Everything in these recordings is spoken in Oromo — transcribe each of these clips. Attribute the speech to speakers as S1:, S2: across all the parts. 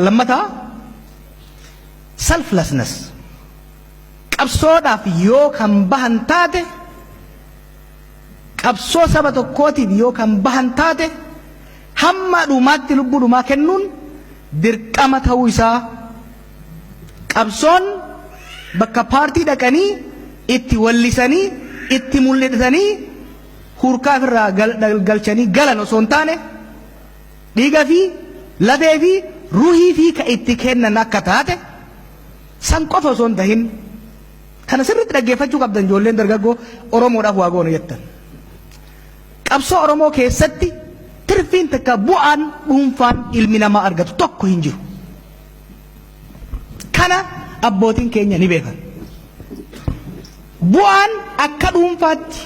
S1: Lammataa, selflessness. Qabsoodhaaf yoo kan bahan taate, qabsoo saba tokkootiif yoo kan bahan taate, hamma dhumaatti lubbuu dhumaa kennuun dirqama ta'uu isaa. Qabsoon bakka paartii dhaqanii itti wallisanii, itti mul'isanii, hurkaa ofirraa galchanii galan osoo hin taane, dhiiga fi lafee fi ruhii fi ka itti kennan akka taate san qofa osoo hin tahin, kana sirriitti dhaggeeffachuu qabdan, ijoolleen dargaggoo Oromoodhaaf waa goona jettan. Qabsoo Oromoo keessatti tirfiin takka, bu'aan dhuunfaan ilmi namaa argatu tokko hin jiru. Kana abbootiin keenya ni beekan. Bu'aan akka dhuunfaatti,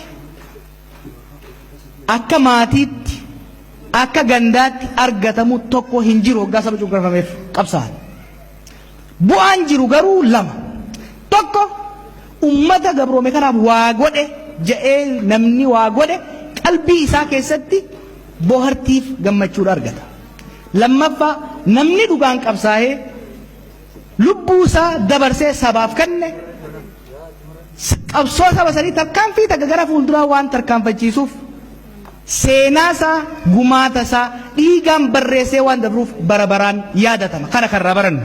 S1: akka maatiitti, akka gandaatti argatamu tokko hin jiru hoggaa saba cunqurfameef qabsaa'an. Bu'aan jiru garuu lama. Tokko, ummata gabroome kanaaf waa godhe je'ee namni waa godhe qalbii isaa keessatti bohartiif gammachuudha argata. Lammaffaa, namni dhugaan qabsaa'ee lubbuu isaa dabarsee sabaaf kenne qabsoo saba sanii tarkaanfii takka gara fuulduraa waan tarkaanfachiisuuf, seenaa isaa, gumaata isaa dhiigaan barreessee waan dabruuf bara baraan yaadatama. Kana kan irraa barannu.